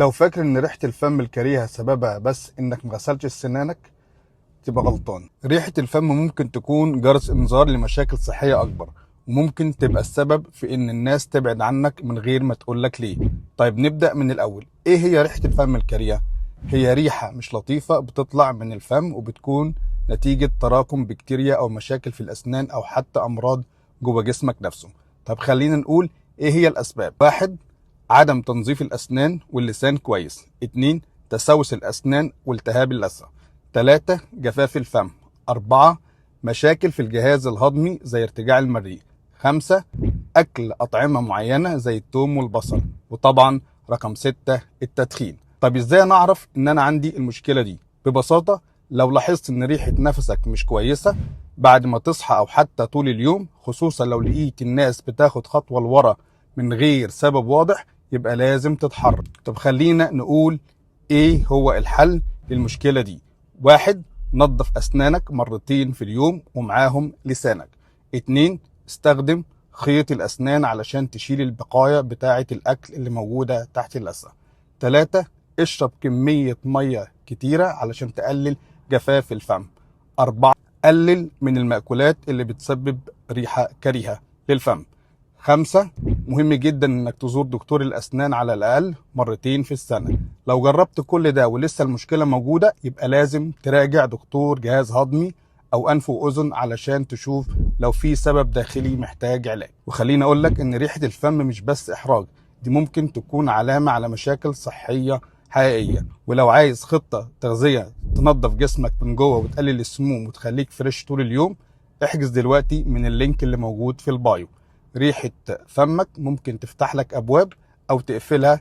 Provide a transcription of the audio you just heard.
لو فاكر ان ريحة الفم الكريهة سببها بس انك مغسلتش سنانك تبقى غلطان. ريحة الفم ممكن تكون جرس انذار لمشاكل صحية اكبر، وممكن تبقى السبب في ان الناس تبعد عنك من غير ما تقولك ليه. طيب نبدأ من الاول. ايه هي ريحة الفم الكريهة؟ هي ريحة مش لطيفة بتطلع من الفم، وبتكون نتيجة تراكم بكتيريا او مشاكل في الاسنان او حتى امراض جوه جسمك نفسه. طب خلينا نقول ايه هي الاسباب. واحد، عدم تنظيف الاسنان واللسان كويس. اتنين، تسوس الاسنان والتهاب اللثة. تلاتة، جفاف الفم. أربعة، مشاكل في الجهاز الهضمي زي ارتجاع المريء. خمسة، أكل أطعمة معينة زي الثوم والبصل. وطبعا رقم 6، التدخين. طب إزاي أنا أعرف إن أنا عندي المشكلة دي؟ ببساطة لو لاحظت إن ريحة نفسك مش كويسة بعد ما تصحى أو حتى طول اليوم، خصوصا لو لقيت الناس بتاخد خطوة لورا من غير سبب واضح، يبقى لازم تتحرك. طب خلينا نقول إيه هو الحل للمشكلة دي. واحد، نظف أسنانك مرتين في اليوم ومعاهم لسانك. اتنين، استخدم خيط الأسنان علشان تشيل البقايا بتاعة الأكل اللي موجودة تحت اللثة. تلاتة، اشرب كمية مية كتيرة علشان تقلل جفاف الفم. أربعة، قلل من المأكولات اللي بتسبب ريحة كريهة للفم. خمسة، مهم جدا انك تزور دكتور الاسنان على الاقل مرتين في السنة. لو جربت كل ده ولسه المشكلة موجودة، يبقى لازم تراجع دكتور جهاز هضمي او انف واذن علشان تشوف لو في سبب داخلي محتاج علاج. وخليني اقول لك ان ريحة الفم مش بس احراج، دي ممكن تكون علامة على مشاكل صحية حقيقية. ولو عايز خطة تغذية تنظف جسمك من جوه وتقلل السموم وتخليك fresh طول اليوم، احجز دلوقتي من ال link اللي موجود في ال bio. ريحة فمك ممكن تفتح لك أبواب أو تقفلها.